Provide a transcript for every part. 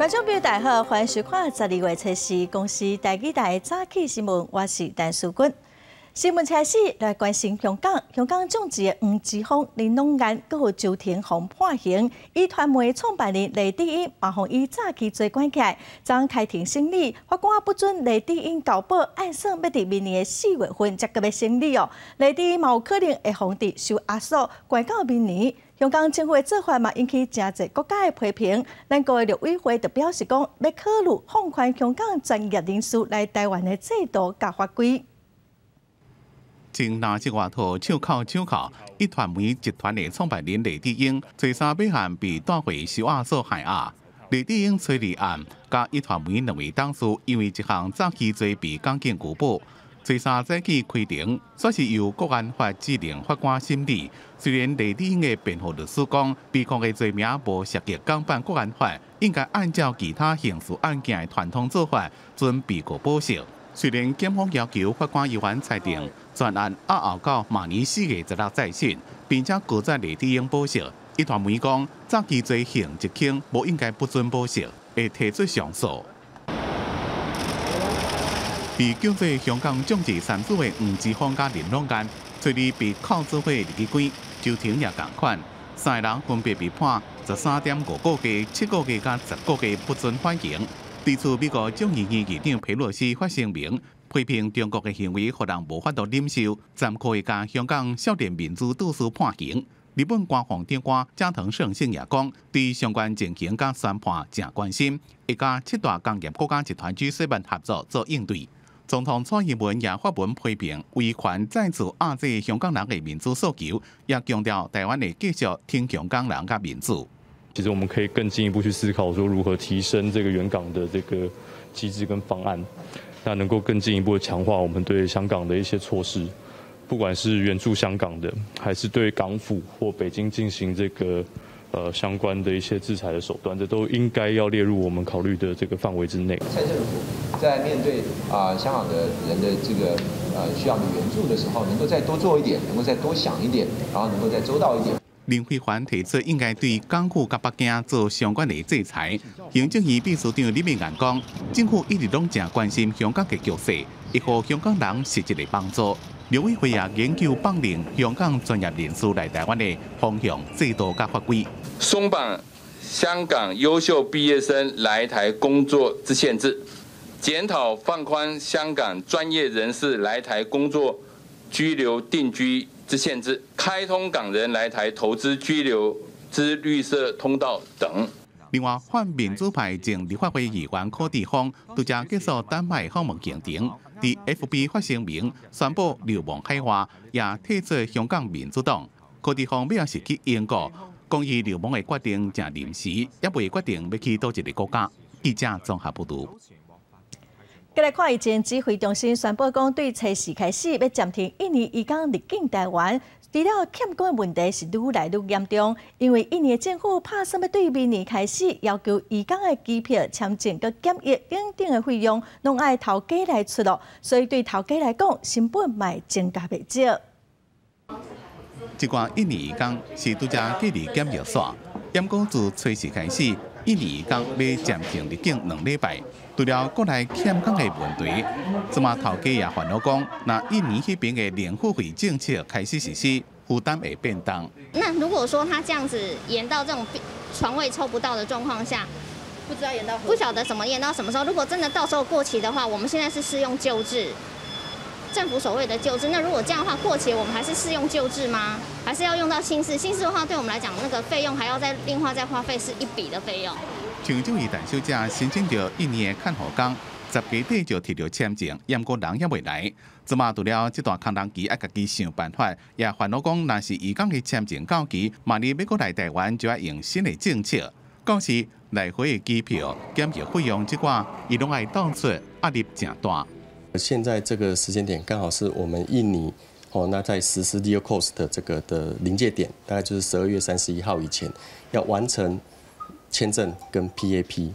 觀眾朋友大家好，歡迎收看12月初四公視台語台早起新聞，我是陳淑君。新聞開始來關心香港，香港眾志的黃之鋒、林朗彥閣有周庭予判刑，壹傳媒創辦人黎智英嘛予伊早期罪關起來，昨開庭審理，法官不准黎智英交保，按算欲佇明年的4月份才閣欲審理哦。黎智英嘛有可能會予佇收押所關到明年。香港政府的做法嘛引起誠濟國家的批評，咱國的陸委會就表示講，欲考慮放寬香港專業人士來台灣的制度佮法規。穿藍色外套、手銬手銬，壹傳媒集團的創辦人黎智英，初三尾暗被帶回收押所還押。黎智英初二暗，佮壹傳媒兩位董事因為一項詐欺罪被港警拘捕。初三早起開庭，煞是由國安法指定法官審理。雖然黎智英的辯護律師講，被控的罪名無涉及港版國安法，應該按照其他刑事案件的傳統做法，准被告保釋。雖然檢方要求法官依法裁定，全案押後到明年4月16再審，並且拒絕黎智英保釋。壹傳媒講，詐欺罪刑質輕，無應該不准保釋，會提出上訴。被叫做香港眾志三子的黃之鋒佮林朗彥，初二被銬做伙入去關，周庭也仝款，三个人分別被判13.5個月、7個月佮10個月不准緩刑。對此，美國眾議院議長佩洛西發聲明，批評中國的行為，予人無法度忍受，暫可以共香港少年民主鬥士判刑。日本官房長官加藤勝信也講，對相關情形佮宣判誠關心，會佮七大工業國家集團 G7 合作做應對。總統蔡英文也發文批評威權再次壓制香港人的民主訴求，也強調台灣會繼續挺香港人佮民主。其實我們可以更進一步去思考，說如何提升這個援港的這個機制跟方案，那能夠更進一步的強化我們對香港的一些措施，不管是援助香港的，還是對港府或北京進行這個相關的一些制裁的手段，這都應該要列入我們考慮的這個範圍之內。蔡政府在面對香港的人的這個需要的援助的時候，能夠再多做一點，能夠再多想一點，然後能夠再周到一點。林飛帆提出應該對港府佮北京做相關的制裁。行政院秘書長李明彥講，政府一直攏誠關心香港的局勢，會予香港人實質的幫助。陸委會也研究放任香港專業人士來台灣的方向、制度佮法規。鬆綁香港優秀畢業生來台工作之限制，檢討放寬香港專業人士來台工作、居留、定居之限制，開通港人來台投資居留之綠色通道等。另外，泛民主派前立法會議員柯志峰拄才結束丹麥訪問行程，佇 FB 發聲明宣布流亡海外，也退出香港民主黨。柯志峰尾仔是去英國，講伊流亡的決定誠臨時，猶未決定欲去佗一个國家。記者綜合報導。繼來看疫情指揮中心宣布講，對初四開始欲暫停印尼移工入境台灣。除了欠工的問題是愈來愈嚴重，因為印尼政府拍算欲對明年開始要求移工的機票、簽證、佮檢疫等等的費用，攏愛頭家來出囉，所以對頭家來講，成本嘛會增加袂少。這寡印尼移工是拄才隔離檢疫煞，毋過自初四開始，印尼移工欲暫停入境2禮拜。除了國內欠工的問題，這馬頭家也煩惱講，若印尼彼邊的零付費政策開始實施，負擔會變重。那如果說他這樣子延到這種床位抽不到的狀況下，不知道延到不曉得什麼延到什麼時候。如果真的到時候過期的話，我們現在是適用舊制，政府所謂的舊制。那如果這樣的話過期，我們還是適用舊制嗎？還是要用到新制？新制的話，對我們來講，那個費用還要再另外再花費，是一筆的費用。像這位陳小姐申請著印尼的看護工，10月底就提著簽證，毋過人猶未來。這馬除了這段空窗期愛家己想辦法，也煩惱講，若是移工的簽證到期，明年欲閣來台灣就愛用新的政策。到時來回的機票、檢疫費用這寡，伊攏愛倒出，壓力誠大。現在這個時間點剛好是我們印尼哦，那在實施 zero cost 這個的臨界點，大概就是12月31號以前要完成簽證跟 PAP。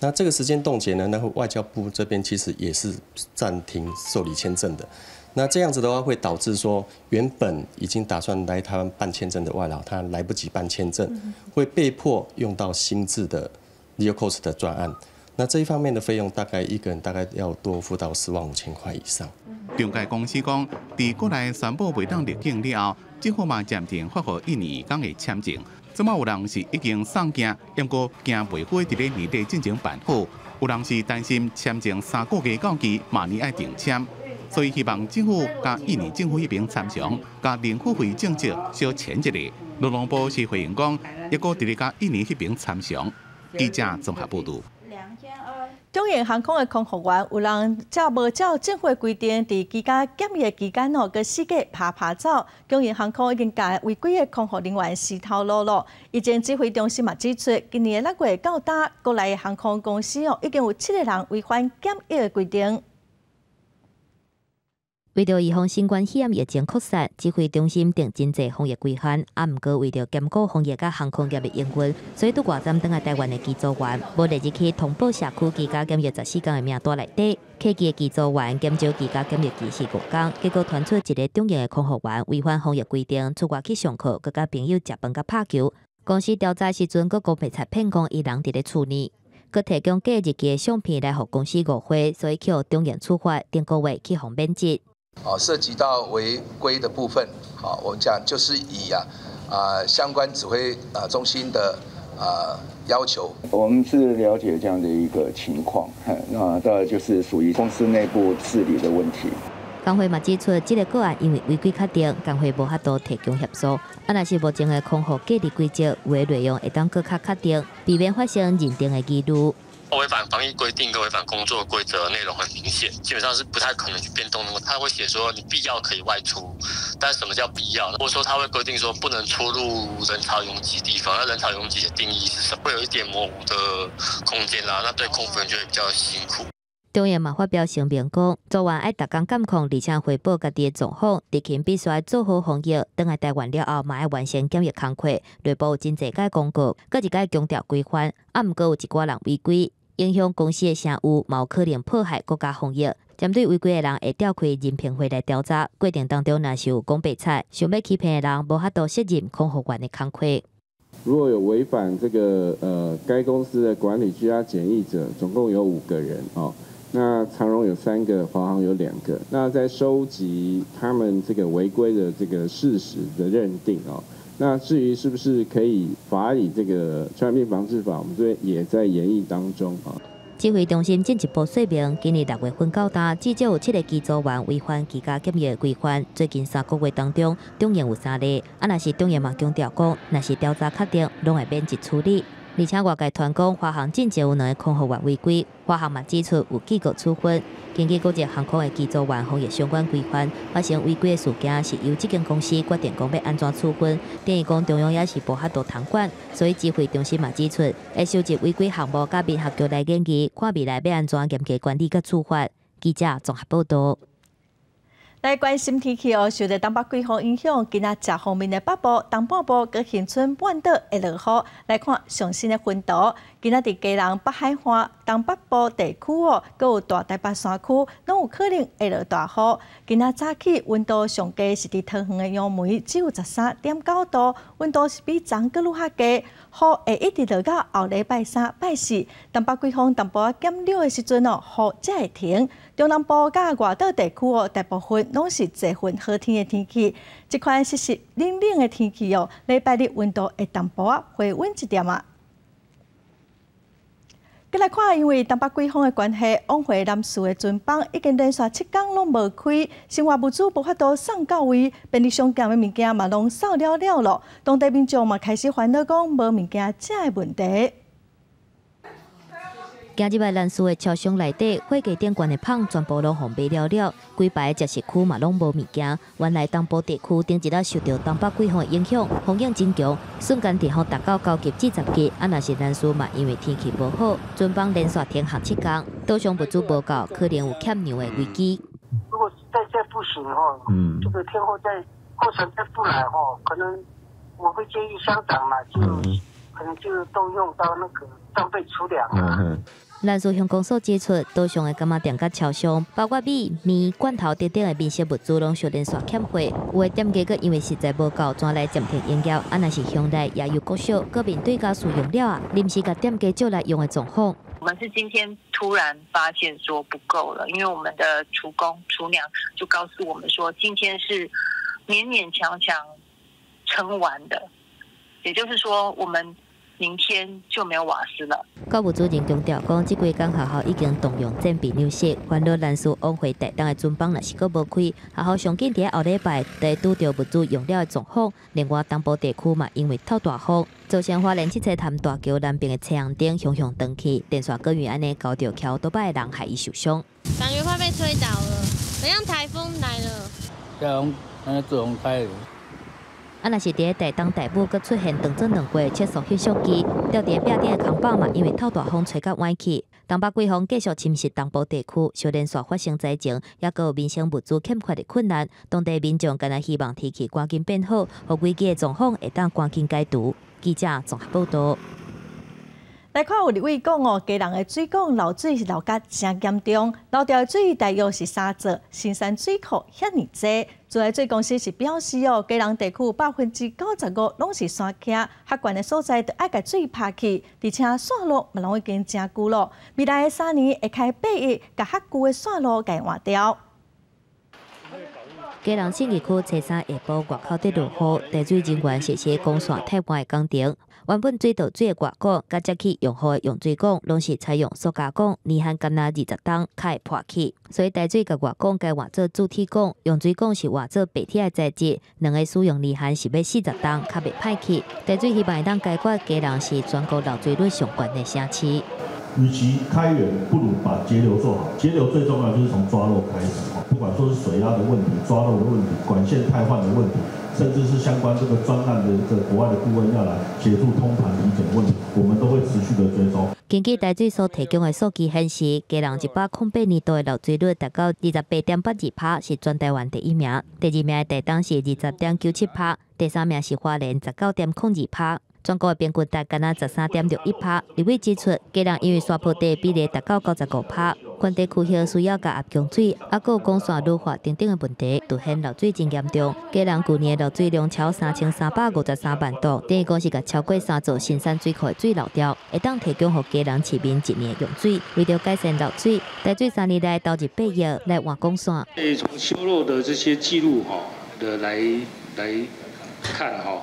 那這個時間凍結呢，那外交部這邊其實也是暫停受理簽證的。那這樣子的話，會導致說原本已經打算來台灣辦簽證的外勞，他來不及辦簽證，會被迫用到新制的 zero cost 的專案。那這一方面的費用，大概一個人大概要多付到45,000塊以上。中介公司講，佇國內宣布袂當入境了後，政府嘛暫停發予印尼港的簽證。這馬有人是已經送件，毋過驚袂赴佇咧年底進前辦好，有人是擔心簽證3個月到期，明年愛重簽，所以希望政府佮印尼政府彼邊參詳，共零付費政策相簽一下。勞動部是回應講，猶閣佇咧佮印尼彼邊參詳。記者綜合報導。中榮航空的空服員有人照無照政府的規定，佇居家檢疫期間哦，閣四界趴趴走。中榮航空已經共違規的空服人員撕頭路囉。疫情指揮中心嘛指出，今年的6月到今，國內航空公司哦已經有七個人違反檢疫的規定。為著預防新冠肺炎疫情擴散，指揮中心定真濟防疫規範，啊，毋過為著兼顧防疫佮航空業的營運，所以對外站轉來台灣的機組員，無列入去通報社區居家檢疫14天的名單內底。客機的機組員減少居家檢疫期是5天，結果傳出一个中榮的空服員違反防疫規定，出外去上課，閣佮朋友食飯佮拍球。公司調查時陣，閣講白賊騙講伊人佇咧厝內。閣提供假日期的相片來予公司誤會，所以去予中榮處罰，頂個月去予免職。哦，涉及到違規的部分，好，我們講就是以相關指揮中心的要求。我們是了解這樣的一個情況，那當然就是屬於公司內部治理的問題。工會嘛指出，這个個案因為違規確定，工會無法度提供協助。啊，若是目前的空服隔離規則，有的內容會當閣較確定，避免發生認定的疑慮。違反防疫規定跟違反工作規則內容很明顯，基本上是不太可能去變動。那麼他會寫說你必要可以外出，但什麼叫必要？或者說他會規定說不能出入人潮擁擠地方，那人潮擁擠的定義是什麼？會有一點模糊的空間啦，那對空服員就會比較辛苦。中榮嘛發表聲明講，組員愛逐工監控，而且匯報家己的狀況，地勤必須愛做好防疫，轉來台灣了後嘛愛完成檢疫工課。內部有真濟屆公告，閣一屆強調規範，啊，毋過有一寡人違規，影響公司的聲譽，嘛有可能破壞國家防疫。針對違規的人，會調開人評會來調查。過程當中，若是有講白賊、想欲欺騙的人，無法度適任空服員的工課。如果有違反這個該公司的管理居家檢疫者，總共有5個人哦。那長榮有3個，華航有2個。那在收集他們這個違規的這個事實的認定哦。那至於是不是可以罰以這個傳染病防治法，我們這邊也在研議當中啊。指揮中心進一步說明，今年6月份到今，至少有7個機組員違反居家檢疫的規範。最近3個月當中，中榮有3例。啊，若是中榮嘛強調講，若是調查確定，攏會免職處理。而且外界傳講華航進前有兩个空服員違規，華航嘛指出有記過處分。根據國際航空的機組員防疫相關規範，發生違規的事件是由這間公司決定講欲按怎處分，等於講中央也是無法度通管，所以指揮中心嘛指出，會收集違規項目，佮民航局來研議，看未來欲按怎嚴格管理佮處罰。記者綜合報導。來關心天氣哦，受著東北季風影響，今仔這方面的北部、東半部佮恆春半島會落雨。來看上新的雲圖，今仔佇基隆北海岸、東北部地區哦，閣有大台北山區，攏有可能會落大雨。今仔早起溫度上低是佇桃園的楊梅，只有13.9度，溫度是比昨閣愈較低。雨會一直落到後禮拜三、拜四，東北季風淡薄仔減弱的時陣哦，雨才會停。中南部佮外島地區哦，大部分攏是濟雲好天的天氣。這款濕濕冷冷的天氣哦，禮拜日溫度會淡薄仔回溫一點仔。閣來看，因為東北季風的關係，往回南勢的船班已經連續7天攏無開，生活物資無法度送到位，便利商店的物件嘛攏掃了了囉。當地民眾嘛開始煩惱講無物件食的問題。行入來南勢的超商內底，貨架頂懸的麭全部攏予賣了了，規排食食區嘛攏無物件。原來東部地區頂一日受著東北季風的影響，風湧真強，瞬間陣風達到9級至10級。啊，若是南勢嘛，因為天氣無好，船班連續停航7天，島上物資無夠，可能有欠糧的危機。如果再不行吼，這個天候再過程再不來吼，可能我會建議鄉長嘛，就可能就動用到那個戰備儲糧啊。蘭士鄉公所指出，島上的柑仔店佮超商，包括米、麵、罐頭等等的民生物資，攏小連續欠貨。有的店家閣因為實在無夠，轉來暫停營業。啊，若是鄉內也有國小，閣面對家使用了啊，臨時共店家借來用的狀況。我們是今天突然發現說不夠了，因為我們的廚工廚娘就告訴我們說，今天是勉勉強強撐完的，也就是說我們明天就沒有瓦斯了。教務主任強調講，這幾工學校已經動用戰備糧食，煩惱蘭士往回台東的船班若是閣無開，學校上緊佇後禮拜就會拄著物資用了的狀況。另外，東部地區嘛因為透大風，造成花蓮七星潭大橋南邊的彩虹燈雄雄斷去，電線閣因按呢交著蹺倒擺的人害伊受傷。感覺快被吹倒了，好像颱風來了。這樣，這樣開。啊，若是佇台東大武，閣出現長做兩過測速翕相機，吊佇壁頂的扛棒嘛，因為透大風吹甲歪去。東北季風繼續侵襲東部地區，小連續發生災情，抑閣有民生物資欠缺的困難。當地民眾敢若希望天氣趕緊變好，予危機的狀況會當趕緊解除。記者綜合報道。來看有立委講哦，基隆的水管漏水是漏甲誠嚴重，漏掉的水大約是三座新山水庫遐爾濟。自來水公司是表示哦，基隆地區95%攏是山徛，較懸的所在就愛共水拍去，而且線路嘛攏已經誠舊咯。未來的3年會開8億，共較舊的線路共換掉。基隆信義區初三下晡外口佇落雨，台水人員實施管線替換的工程。原本水道水的外管，佮接去用戶的用水管，攏是採用塑膠管，年限干焦20冬，較會破去。所以台水共外管改換做鑄鐵管，用水管是換做白鐵的材質，兩个使用年限是欲40冬，較袂歹去。台水希望會當解決基隆是全國漏水率上懸的城市。與其開源，不如把節流做好。節流最重要就是從抓漏開始，不管說是水壓的問題、抓漏的問題、管線汰換的問題，甚至是相關這個專案的這個國外的顧問要來協助通盤體檢問題，我們都會持續的追蹤。根據台水所提供的數據顯示，基隆108年度的漏水率達到28.82%，是全台灣第一名。第二名的台東是20.97%，第三名是花蓮19.02%。全國的平均值干焦13.61%。立委指出，基隆因為山坡地比例達到95%，寬地區域需要共合供水，抑閣有管線老化等等的問題，凸顯漏水真嚴重。基隆舊年的漏水量超3353萬度，等於講是共超過三座新山水庫的水漏掉，會當提供予基隆市民一年用水。為著改善漏水，台水3年來投入8億來換管線。從修漏的這些記錄哈的來看哈。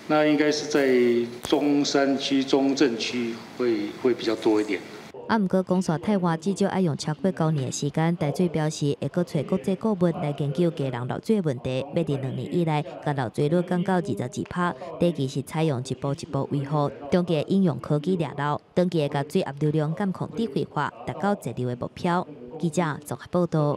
那應該是在中山區、中正區會比較多一點。啊，毋過管線替換至少愛用超過9年的時間。台水表示會閣揣國際顧問來研究基隆漏水的問題，欲佇2年以內，共漏水率降到22%。短期是採用一步一步維護，中期應用科技掠漏，長期會共水壓流量監控智慧化，達到節流的目標。記者綜合報道。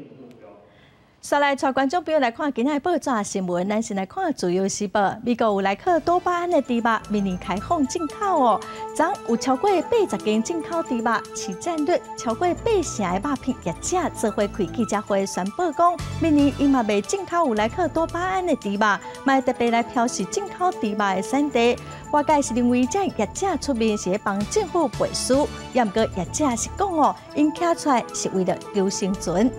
煞來帶觀眾朋友來看今仔日報紙新聞，咱先來看《自由時報》。美國有萊克多巴胺的豬肉，明年開放進口哦。昨有超過80間進口豬肉，市占率超過8成的肉品業者做伙開記者會宣布講，明年𪜶嘛袂進口有萊克多巴胺的豬肉，嘛會特別來標示進口豬肉的產地。外界是認為這業者出面是咧幫政府背書，也毋過業者是講哦，𪜶徛出來是為了求生存。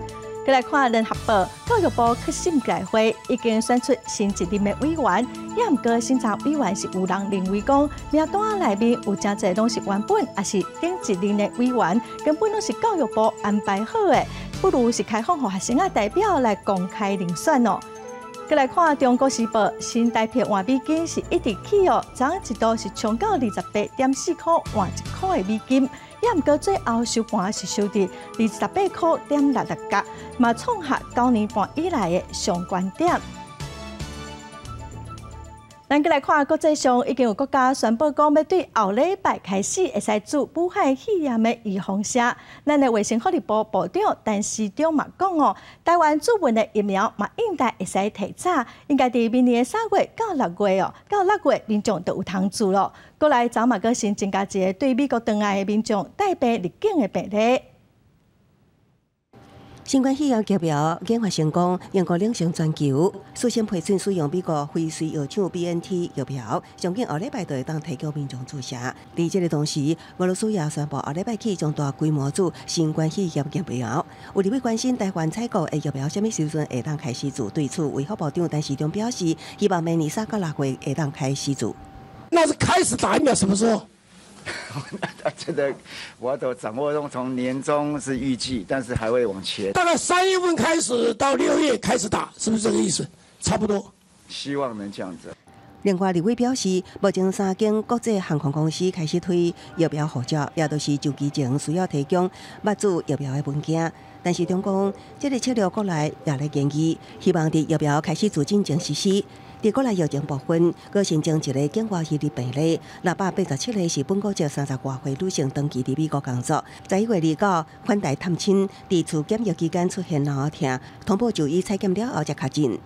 閣來看聯合報，教育部去審計會已經選出新一任的委員，也毋過審查委員是有人認為講名單內面有誠濟攏是原本抑是頂一任的委員，根本攏是教育部安排好的，不如是開放予學生仔代表來公開遴選哦。閣來看中國時報，新台幣換美金是一直起哦，昨一度是衝到28.4箍換1箍的美金。也毋過最後收盤是收佇28塊點66角，嘛創下9年半以來的上懸點。咱閣來看國際上，已經有國家宣布講，欲對後禮拜開始會使注武漢肺炎的預防射。咱的衛生福利部部長陳時中嘛講哦，台灣注文的疫苗嘛應該會使提早，應該佇明年的3月到6月哦，到6月民眾就有通注囉。閣來昨嘛閣新增加一个對美國轉來的民眾帶病入境的病例。新冠肺炎疫苗研發成功，英國領先全球，首先批准使用美國輝瑞藥廠 BNT 疫苗，上緊後禮拜就會當提供民眾注射。佇這个同時，俄羅斯也宣布後禮拜起將大規模注新冠肺炎疫苗。有立委關心台灣採購的疫苗啥物時陣會當開始注？對此，衛福部長陳時中表示，希望明年3到6月會當開始注。那是開始打疫苗什麼時候？這個我都掌握中，從年中是預計，但是還會往前。大概3月份開始到6月開始打，是不是這個意思？差不多。希望能這樣子。另外，立委表示，目前三間國際航空公司開始推疫苗護照，也都是就機前需要提供捌注疫苗的文件。但是中共這个策略國內也咧建議，希望佇疫苗開始做進前實施。佇國內疫情部分，閣新增一个境外移入病例，687个是本國籍30外歲女性，長期佇美國工作。11月29返台探親，佇厝檢疫期間出現腦痛，通報就醫採檢了後才確診。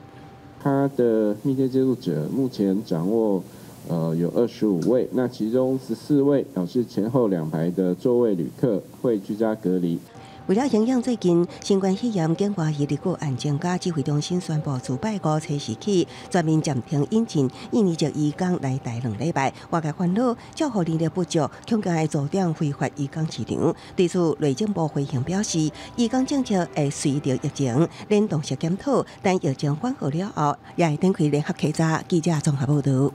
他的密切接觸者目前掌握，有25位，那其中14位表示前後兩排的座位旅客會居家隔離。為了因應最近新冠肺炎境外移入個案增加，指揮中心宣布自拜五初四起全面暫停引進印尼籍移工來台2禮拜。外界煩惱照護人力不足，恐驚會助長非法移工市場。對此，內政部回應表示，移工政策會隨著疫情聯動式檢討，等疫情緩和了後，也會展開聯合稽查。記者綜合報導。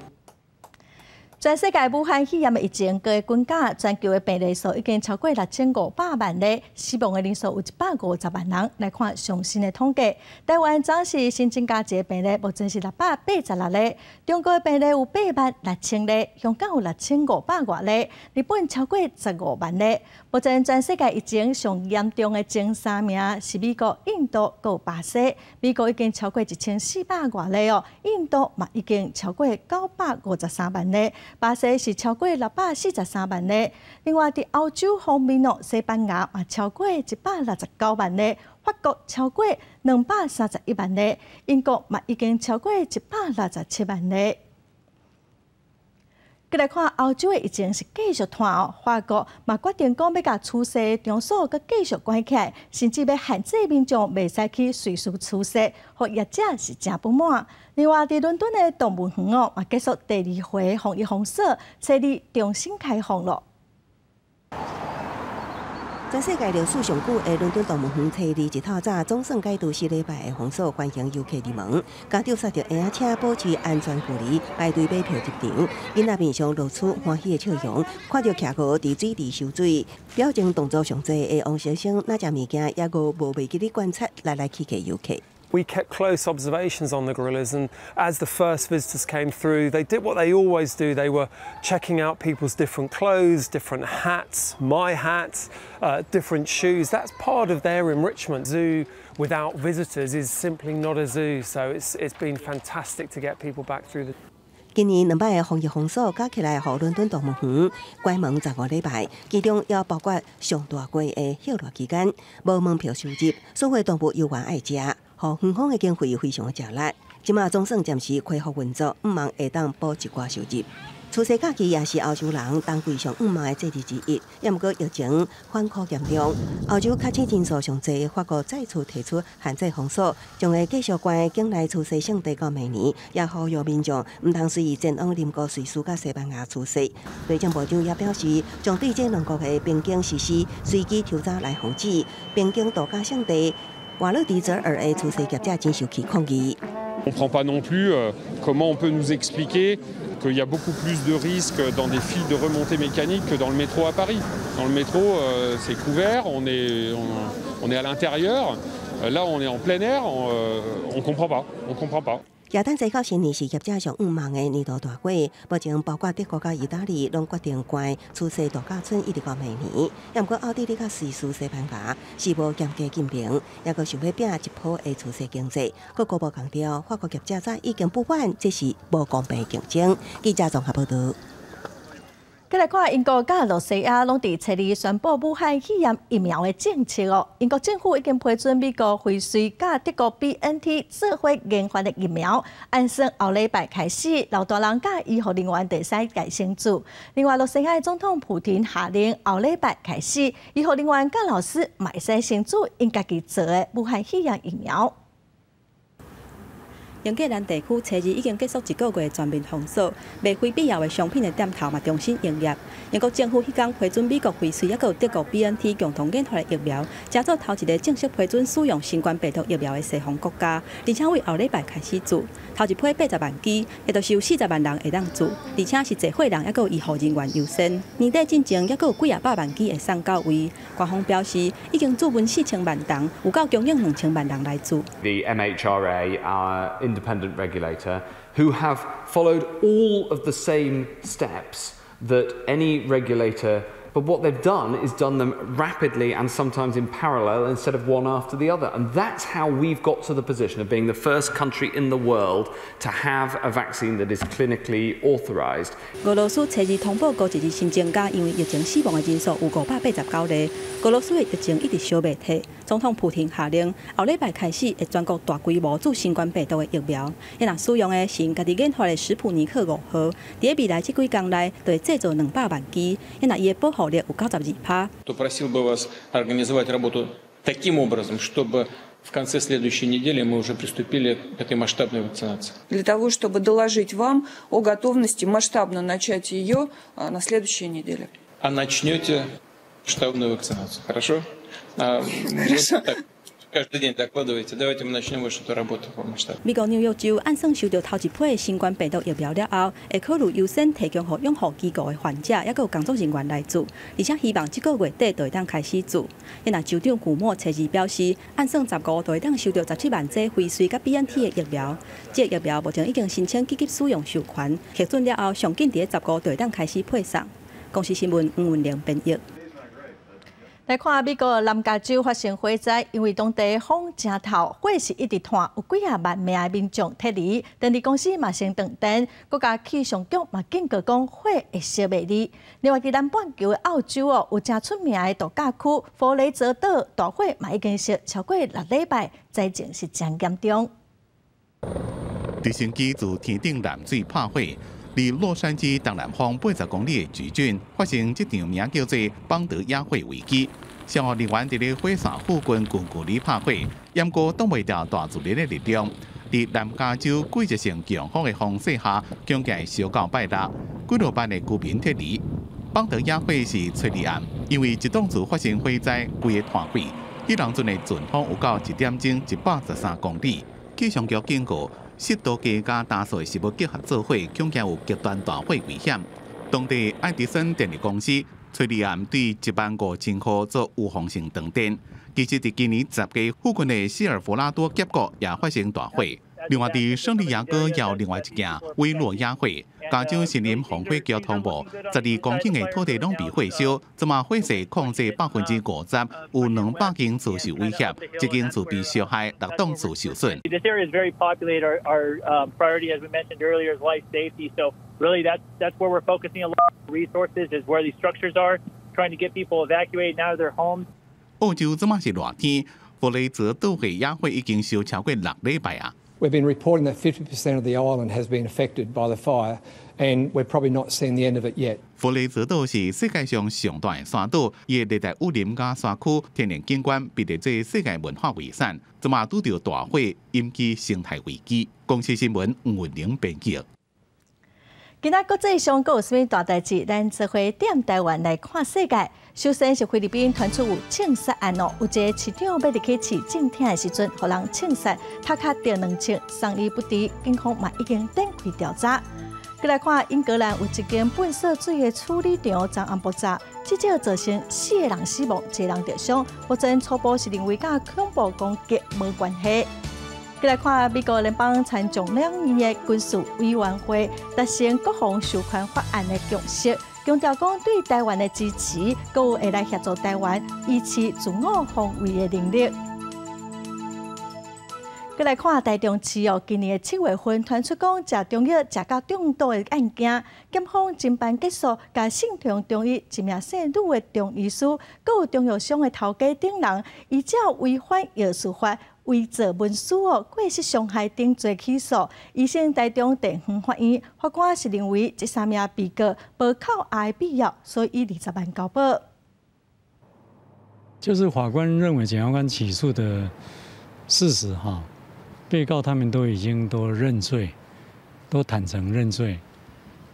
全世界武漢肺炎的疫情閣滾加，全球的病例數已經超過6500萬例，死亡的人數有150萬人。來看上新的統計，台灣昨是新增加一个病例，目前是686例；中國的病例有8萬6千例，香港有6500外例，日本超過15萬例。目前全世界疫情上嚴重的前三名是美國、印度閣有巴西。美國已經超過1400外例哦，印度嘛已經超過953萬例。巴西是超過643萬例，另外佇歐洲方面哦，西班牙嘛超過169萬例，法國超過231萬例，英國嘛已經超過167萬例。閣來看歐洲的疫情是繼續拖哦，法國嘛決定講欲共趨勢場所閣繼續關起來，甚至欲限制民眾袂使去瑞士趨勢，予業者是誠不滿。另外，佇倫敦的動物園哦，嘛結束第二回防疫封鎖，初二重新開放囉。全世界歷史上久的倫敦動物園，初二一透早總算解除4禮拜的封鎖，歡迎遊客入門。家長駛著嬰仔車保持安全距離，排隊買票入場。囡仔面上露出歡喜的笑容，看著企鵝佇水池游水，表情動作上濟的王先生，若食物件猶閣無袂記咧觀察來來去去遊客。 We kept close observations on the gorillas, and as the first visitors came through, they did what they always do. They were checking out people's different clothes, different hats, my hat, different shoes. That's part of their enrichment. Zoo without visitors is simply not a zoo. So it's been fantastic to get people back through the. 今年兩擺的防疫封鎖加起來，予倫敦動物園關門15禮拜，其中也包括上大月的歇熱期間，無門票收入，所有動物猶原愛食，予園方的經費非常的吃力。這馬總算暫時恢復運作，向望會當補一寡收入。除夕假期也是歐洲人冬季上向望的節日之一，也毋過疫情反覆嚴重，歐洲確診人數上濟，法國再次提出限制封鎖，將會繼續關境內除夕勝地到明年，也呼籲民眾毋通隨意前往鄰國瑞士佮西班牙除夕。內政部長也表示，將對這兩國的邊境實施隨機抽查來防止邊境度假勝地瓦勒迪澤爾的除夕業者真受氣抗議。 On comprend pas non plus comment on peut nous expliquer qu'il y a beaucoup plus de risques dans des files de remontées mécaniques que dans le métro à Paris. Dans le métro, c'est couvert, on est à l'intérieur. Là, on est en plein air, on comprend pas, on comprend pas. 耶誕節到新年是業者上向望的年度大會，目前包括德國佮意大利攏決定關除夕度假村，一直到明年。也毋過奧地利佮瑞士、西班牙是無嚴格禁令，猶閣想欲拚一波的除夕經濟。閣國部強調，法國業者早已經不滿，這是無公平競爭。記者綜合報導。再來看英國佮露西亞攏佇初二宣布武漢肺炎疫苗的政策哦。英國政府已經批准美國輝瑞佮德國 BNT 做伙研發的疫苗，按算後禮拜開始，老大人佮醫護人員會使共先注。另外，露西亞的總統普廷下令後禮拜開始，醫護人員佮老師嘛會使先注𪜶家己做的武漢肺炎疫苗。英格蘭地區初二已經結束一個月全面封鎖，賣非必要的商品的店頭嘛重新營業。英國政府彼工批准美國輝瑞抑閣德國 BNT 共同研發的疫苗，成做頭一个正式批准使用新冠病毒疫苗的西方國家，而且為後禮拜開始注，頭一批80萬劑，也就是有40萬人會當注，而且是濟歲人抑閣有醫護人員優先。年底進前抑閣有幾仔百萬劑會送到位。官方表示已經注文4000萬筒，有夠供應2000萬人來注。 The MHRA, our independent regulator, who have followed all of the same steps that any regulator, but what they've done is done them rapidly and sometimes in parallel instead of one after the other. And that's how we've got to the position of being the first country in the world to have a vaccine that is clinically authorized. 俄羅斯初二通報過一日新增加因為疫情死亡的人數有589例。俄羅斯的疫情一直燒袂退，總統普廷下令後禮拜開始會全國大規模注新冠病毒的疫苗。伊若使用的是𪜶家己研發的史普尼克5號，佇咧未來這幾工內就會製造200萬劑。伊若伊的保護力有92%。 То просил бы вас организовать работу таким образом, чтобы в конце следующей недели мы уже приступили к этой масштабной вакцинации. Для того, чтобы доложить вам о готовности масштабно начать ее на следующей неделе. А начнете масштабную вакцинацию, хорошо? Хорошо. Каждый день докладываете. Давайте мы начнем вот эту работу по масштабу. 美國紐約州按算收到頭一批新冠病毒疫苗了後，會考慮優先提供予養護機構的患者，抑閣有工作人員來注，而且希望這個月底就會當開始注。若州長古莫初二表示，按算15就會當收到17萬劑輝瑞佮 BNT 的疫苗。這個疫苗目前已經申請緊急使用授權，核准了後，上緊佇咧15就會當開始配送。公視新聞黃文玲編譯。來看美國南加州發生火災，因為當地風誠透，火勢一直湠，有幾仔萬名的民眾撤離。電力公司嘛先斷電，國家氣象局嘛警告講火會燒袂離。另外，佇南半球的澳洲哦，有誠出名的度假區佛雷澤島大火嘛已經燒超過6禮拜，災情是誠嚴重。直升機自天頂攔水拍火。離洛杉磯東南方80公里的橘郡發生這場名叫做邦德野火危機。消防人員佇咧火線附近近距離拍火，猶閣擋袂牢大自然的力量。佇南加州季節性強風的風勢下，恐驚會燒到拜六，幾若萬的居民撤離。邦德野火是初二暗，因為一棟厝發生火災，規个團毀。彼當陣的陣風有到1點鐘113公里。氣象局警告，濕度低佮大數的食物結合做伙，恐驚有極端大火危險。當地愛迪生電力公司初二暗對1萬5千戶做預防性斷電。其實，佇今年10月，附近的西爾弗拉多峽谷也發生大火。另外，佇聖地亞哥也有另外一件威洛野火。加州森林防火局通報，12公頃的土地攏被火燒，這馬火勢控制50%，有200間厝受威脅，一間厝被燒害，六棟厝受損。 This area is very populated. Our priority, as we mentioned earlier, is life safety. So really, that's where we're focusing a lot of resources, is where these structures are, trying to get people evacuated out of their homes. 澳洲這馬是熱天，佛雷澤島的野火已經燒超過6禮拜啊。 We've been reporting that 50% of the island has been affected by the fire, and we're probably not seeing the end of it yet. 佛雷澤島是世界上上大的沙島，伊的熱帶雨林佮山區天然景觀被列做世界文化遺產，這馬拄著大火引起生態危機。公視新聞吳文玲編輯。今仔國際上閣有啥物大代誌？咱做伙踮台灣來看世界。首先是菲律賓傳出有槍殺案哦，有一个市長欲入去市政廳的時陣，予人槍殺，頭殼著兩槍，送醫不治，警方嘛已經展開調查。閣來看英格蘭有一間糞埽水的處理廠昨暗爆炸，至少造成四个人死亡，一个人著傷。目前初步是認為佮恐怖攻擊無關係。閣來看美國聯邦參眾兩院的軍事委員會達成國防授權法案的共識，強調講對台灣的支持，閣有會來協助台灣維持自我防衛的能力。閣來看台中市哦，今年的7月份傳出講食中藥食到中毒的案件，檢方偵辦結束，共姓洪中醫一名姓呂的中醫師，閣有中藥商的頭家等人，依照違反藥事法、偽造文書哦、過失傷害等罪起訴。一審台中地方法院法官是認為這三名被告無扣押的必要，所以以20萬交保。就是法官認為檢察官起訴的事實哈。被告他們都已經都認罪，都坦誠認罪。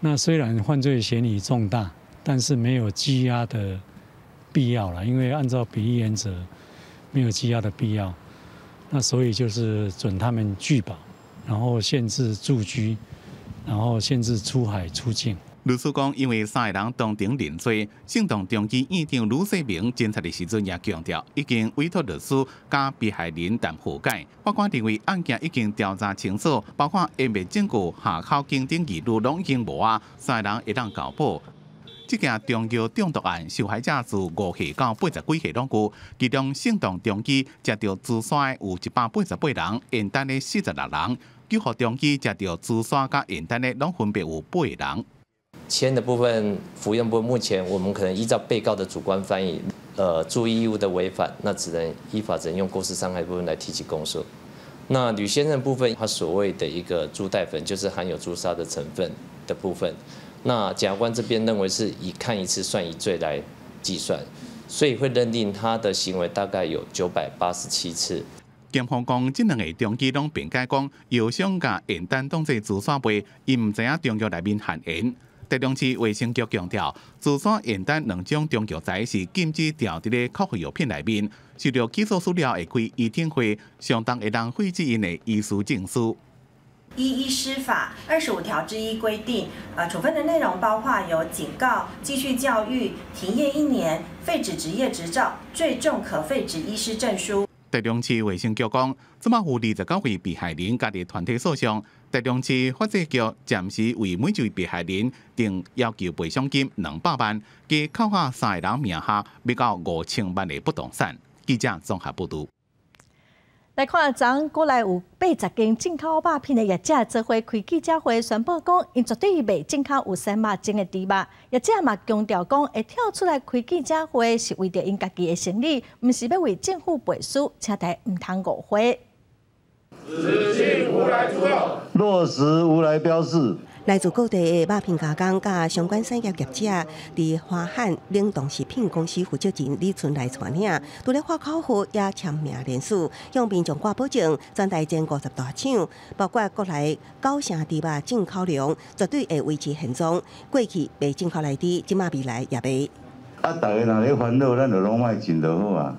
那雖然犯罪嫌疑重大，但是沒有羈押的必要了，因為按照比例原則，沒有羈押的必要。那所以就是准他們具保，然後限制住居，然後限制出海出境。律師講，因為三个人當庭認罪，姓洪中醫院長呂世明偵查的時陣也強調，已經委託律師佮被害人談和解。法官認為案件已經調查清楚，包括湮滅證據、下口徑等疑慮攏已經無啊，三个人會當交保。這件中藥中毒案受害者自5歲到80幾歲攏有，其中姓洪中醫食著朱砂的有188人，驗丹的46人，九福中醫食著朱砂佮驗丹的攏分別有8人。鉛的部分服用部分，目前我們可能依照被告的主觀翻譯，注意義務的違反，那只能依法只能用過失傷害部分來提起公訴。那呂先生部分，他所謂的一個珠袋粉，就是含有朱砂的成分的部分。那檢察官這邊認為是以看一次算一罪來計算，所以會認定他的行為大概有987次。檢方講，這兩个中醫攏辯解講，藥商共驗單當做朱砂賣，𪜶毋知影中藥內面含鉛。台中市衛生局強調，朱砂、驗丹兩種中藥材是禁止調佇咧口服藥品內面。受著起訴書了會開醫聽會，相當會當廢止𪜶的醫師證書。依醫師法25條之1規定，處分的內容包括有警告、繼續教育、停業1年、廢止執業執照，最重可廢止醫師證書。台中市衛生局講，這馬有29位被害人加入團體訴訟。台中市法制局暫時為每一位被害人定要求賠償金200萬，加扣押三个人名下欲到5000萬的不動產。記者綜合報導。來看，昨昏國內有80間進口肉品的業者做伙開記者會，宣布講，𪜶絕對袂進口有生肉精的豬肉。業者嘛強調講，會跳出來開記者會是為著𪜶家己的生理，毋是欲為政府背書，請大家毋通誤會。只進無萊豬肉，落實無萊標示。來自各地的肉品加工佮相關產業業者，佇華漢冷凍食品公司負責人李春來帶領，除了發口號，也簽名聯署，向民眾掛保證，全台前50大廠，包括國內9成豬肉進口量，絕對會維持現狀。過去袂進口萊豬，這馬未來也袂。啊，大家若咧煩惱，咱就攏莫進就好啊，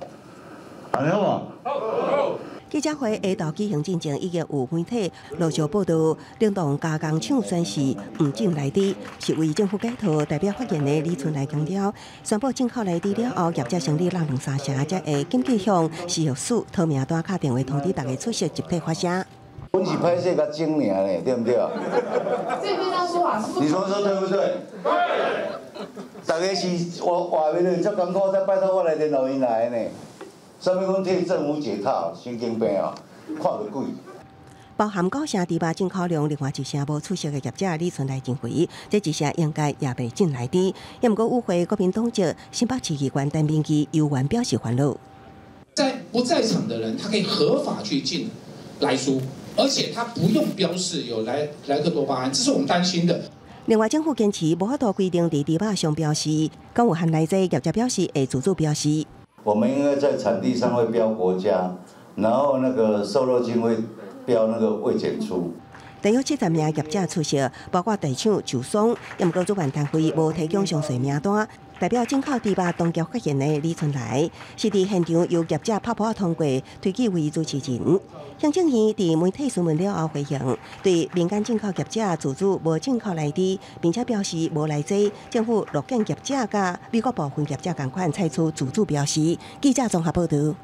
按呢好無？好。記者會下晝舉行進前，已經有媒體陸續報道，冷凍加工廠宣示毋進萊豬，是為政府解套。代表發言的李春來強調，宣布進口萊豬了後，業者生理落兩三成，才會緊急向食藥署討名單敲電話通知大家出席集體發聲。阮是歹勢共整爾呢，對毋對？你說說對不對？對。大家是活活袂落，遮艱苦才拜託我來聯絡𪜶來的呢。啥物阮替政府解套，神經病哦，看著鬼。包含9成豬肉進口量，另外1成無出席的業者李春來認為，這1成應該也袂進萊豬。也毋過與會國民黨籍新北市議員陳明義猶原表示煩惱。在不在場的人，他可以合法去進萊豬，而且他不用標示有萊克多巴胺，這是我們擔心的。另外，政府堅持無法度規定佇豬肉上標示，講有含萊劑，業者表示會自主標示。我們應該在產地上會標國家，然後那個瘦肉精會標那個未檢出。大約70名業者出席，包括大廠、酒商，也毋過主辦單位無提供詳細名單。代表進口豬肉當局發言的李春來，是佇現場由業者拍噗仔通過推舉為主持人。行政院佇媒體詢問了後回應，對民間進口業者自主無進口萊豬，並且表示無萊劑，政府樂見業者佮美國部分業者仝款採取自主標示。記者綜合報導。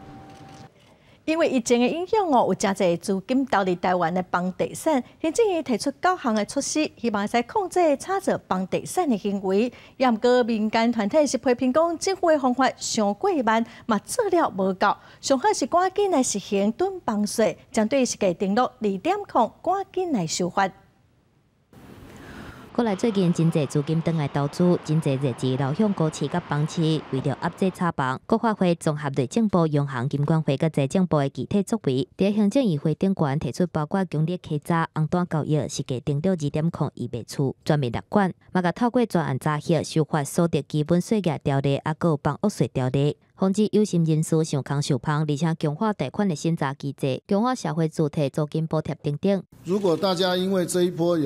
因為疫情的影響哦，有誠濟資金投入台灣的房地產，行政院提出九項的措施，希望會使控制炒作房地產的行為。也毋過民間團體是批評講，政府的方法傷過慢，嘛做了無夠。上好是趕緊來實行囤房稅，針對實價登錄2.0，趕緊來修法。閣來最近真濟資金轉來投資，真濟熱錢流向股市佮房市，為著壓制炒房，閣發揮綜合內政部、央行、金管會佮財政部的具體作為。佇行政院會頂懸提出包括強力稽查、紅單交易、實價登錄2.0預備厝全面列管，嘛共透過專案查核修法所得基本稅額條例，抑閣有房屋稅條例，防止有心人士想空受芳，而且強化貸款的審查機制，強化社會住宅租金補貼等等。如果大家因為這一波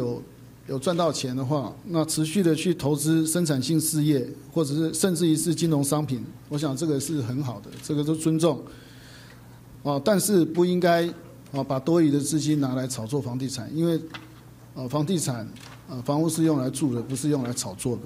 有賺到錢的話，那持續的去投資生產性事業，或者是甚至於是金融商品，我想這個是很好的，這個都尊重。啊，但是不應該啊把多餘的資金拿來炒作房地產，因為房地產房屋是用來住的，不是用來炒作的。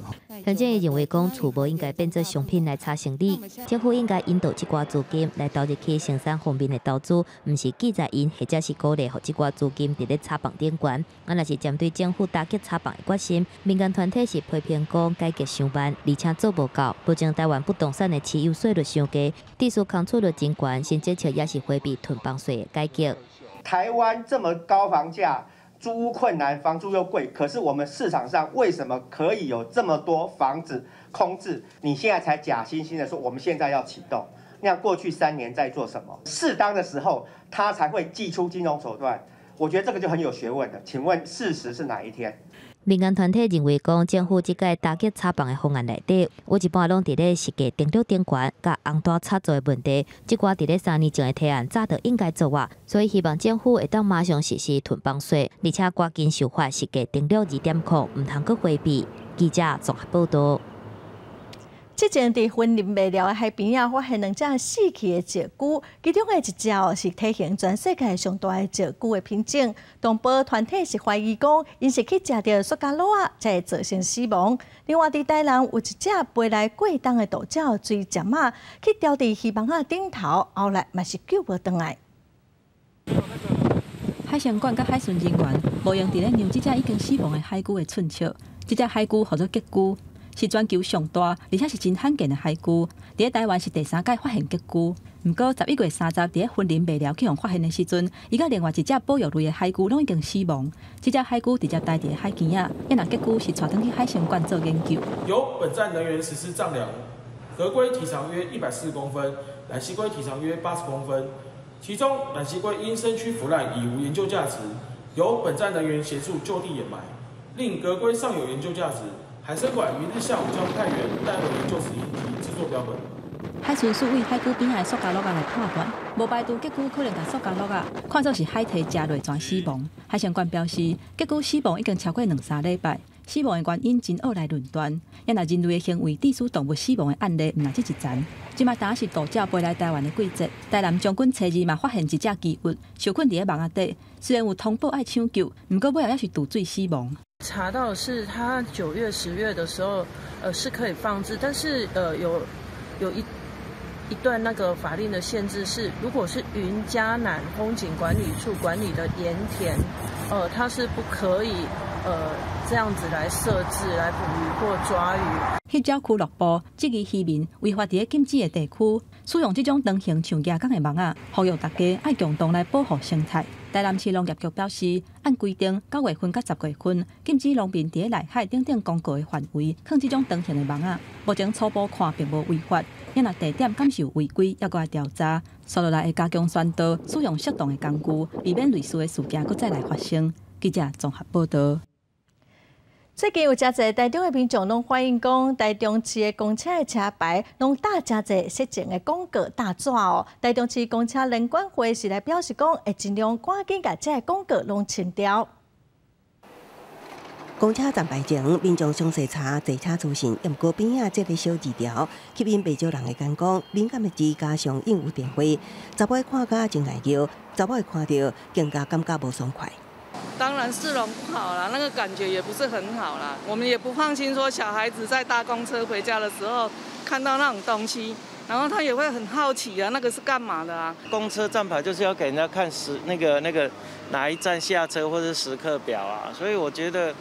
行政院認為講，厝無應該變做商品來炒生理，政府應該引導這寡資金來投入去生產方面的投資，毋是記在𪜶或者是鼓勵予這寡資金佇咧炒房頂懸。啊，若是針對政府打擊炒房的決心，民間團體是批評講改革傷慢，而且做無夠。目前台灣不動產的持有稅率傷低，地稅空厝率真懸，新政策也是迴避囤房稅的改革。台灣這麼高房價，租屋困難，房租又貴，可是我們市場上為什麼可以有這麼多房子空置？你現在才假惺惺的說我們現在要啟動，那過去3年在做什麼？適當的時候，他才會祭出金融手段。我覺得這個就很有學問了。請問事實是哪一天？民間團體認為講，政府這擺打擊炒房的方案內底，有一半攏佇咧實價登錄頂懸，佮紅單炒作的問題，這寡佇咧3年前的提案早就應該做啊，所以希望政府會當馬上實施囤房稅，而且趕緊修法實價登錄2.0，毋通閣迴避。記者綜合報導。之前佇雲林麥寮的海邊仔，發現兩隻死去的石龜，其中的一隻哦是體型全世界上大的石龜的品種。動保團體是懷疑講，𪜶是去食著塑膠簍仔，才會造成死亡。另外，佇台南有一隻飛來過冬的渡鳥水針仔，去牢佇魚網仔頂頭，後來嘛是救無轉來。海生館佮海巡人員無閒佇咧量這隻已經死亡的海龜的寸尺，這隻海龜號做吉龜，是全球上大，而且是真罕見的海龜。佇咧台灣是第三擺發現吉龜。毋過11月30，佇咧雲林麥寮去予發現的時陣，伊佮另外一隻保育類的海龜攏已經死亡。這隻海龜直接待佇咧海墘仔，啊若吉龜是帶轉去海生館做研究。由本站人員實施丈量，河龜體長約140公分，懶蠵龜體長約80公分。其中懶蠵龜因身軀腐爛已無研究價值，由本站人員協助就地掩埋。另革龜尚有研究價值。海生館明日下午將派員帶回研究室及製作標本。海巡署對海龜邊仔的塑膠簍仔來判斷，無排除吉龜可能共塑膠簍仔看做是海堤食落全死亡。海生館表示，吉龜死亡已經超過兩三禮拜，死亡的原因真惡來論斷。也若人類的行為致使動物死亡的案例，毋但這一層。這擺當是渡鳥飛來台灣的季節，台南將軍初二嘛發現一隻奇物，受困佇咧網仔底，雖然有通報愛搶救，毋過尾後猶是墮水死亡。查到是他9月、10月的時候，是可以放置，但是有一段那個法令的限制是，如果是雲嘉南風景管理處管理的鹽田，它是不可以這樣子來設置來捕魚或抓魚。翕鳥俱樂部質疑漁民違法佇咧禁止的地區使用這種長形像蜈蚣的網仔，呼籲大家愛共同來保護生態。台南市農業局表示，按規定，9月份佮10月份禁止農民佇咧內海等等公告的範圍，囥這種長形的網仔。目前初步看並無違法，若地點敢是有違規，猶閣愛調查。紲落來會加強宣導，使用適當的工具，避免類似的事件閣再來發生。記者綜合報導。最近有誠濟台中的民眾攏反映講，台中市的公車的車牌攏打誠濟色情的廣告大紙哦。台中市公車聯管會是來表示講，會盡量趕緊共這个廣告攏清掉。公車站牌前，民眾詳細查坐車資訊，毋過邊仔這个小字條，吸引袂少人的眼光。敏感的字加上應有電話，查某看甲真礙尿，查某看著更加感覺無爽快。當然市容不好啦，那個感覺也不是很好啦。我們也不放心，說小孩子在搭公車回家的時候看到那種東西，然後他也會很好奇啊，那個是幹嘛的啊？公車站牌就是要給人家看時那個哪一站下車或者時刻表啊，所以我覺得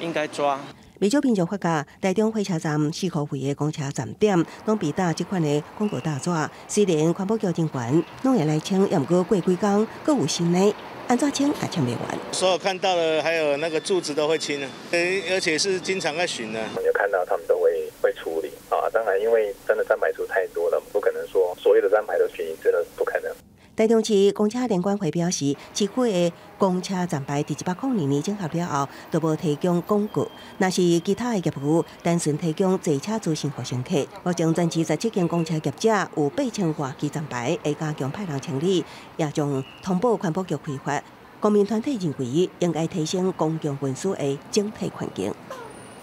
應該抓。不少民眾發覺，台中火車站四箍位的公車站點，攏被打這款的廣告大紙。雖然環保局人員攏會來清，也毋過過幾工，閣有新的，按怎清也清袂完。所有看到的，還有那個柱子都會清，而且是經常在巡的。有看到他們都會處理啊。當然，因為真的站牌數太多了，不可能說所有的站牌都巡一次，那不可能。台中市公車聯管會表示，市區的公車站牌佇102年整合了後，都無提供廣告。若是其他的業務，單純提供坐車資訊予乘客。目前全市17間公車業者有8000外支站牌，會加強派人清理，也將通報環保局開罰。公民團體認為，應該提升公共運輸的整體環境。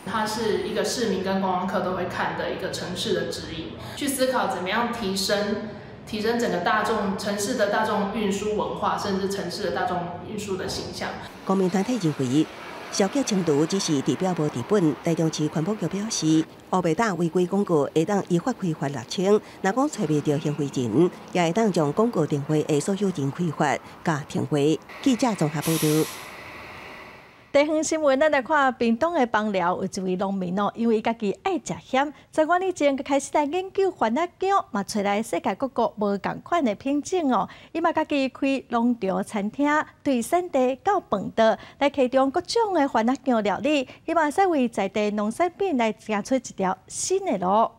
它是一個市民跟觀光客都會看的一個城市的指引，去思考怎麼樣提升整個大眾城市的大眾運輸文化，甚至城市的大眾運輸的形象。公民團體認為，消極清除只是治標無治本。台中市環保局表示，烏白打違規廣告會當依法開罰6000，若講揣袂著行為人，也會當將廣告電話的所有人開罰佮停話。記者綜合報導。地方新聞，咱來看屏東的枋寮有一位農民哦，因為伊家己愛食鹹，十外年前就開始來研究番仔薑，嘛揣來世界各國無仝款的品種哦。伊嘛家己開農場餐廳，對產地到飯桌來提供各種的番仔薑料理，希望使為在地農產品來行出一條新的路。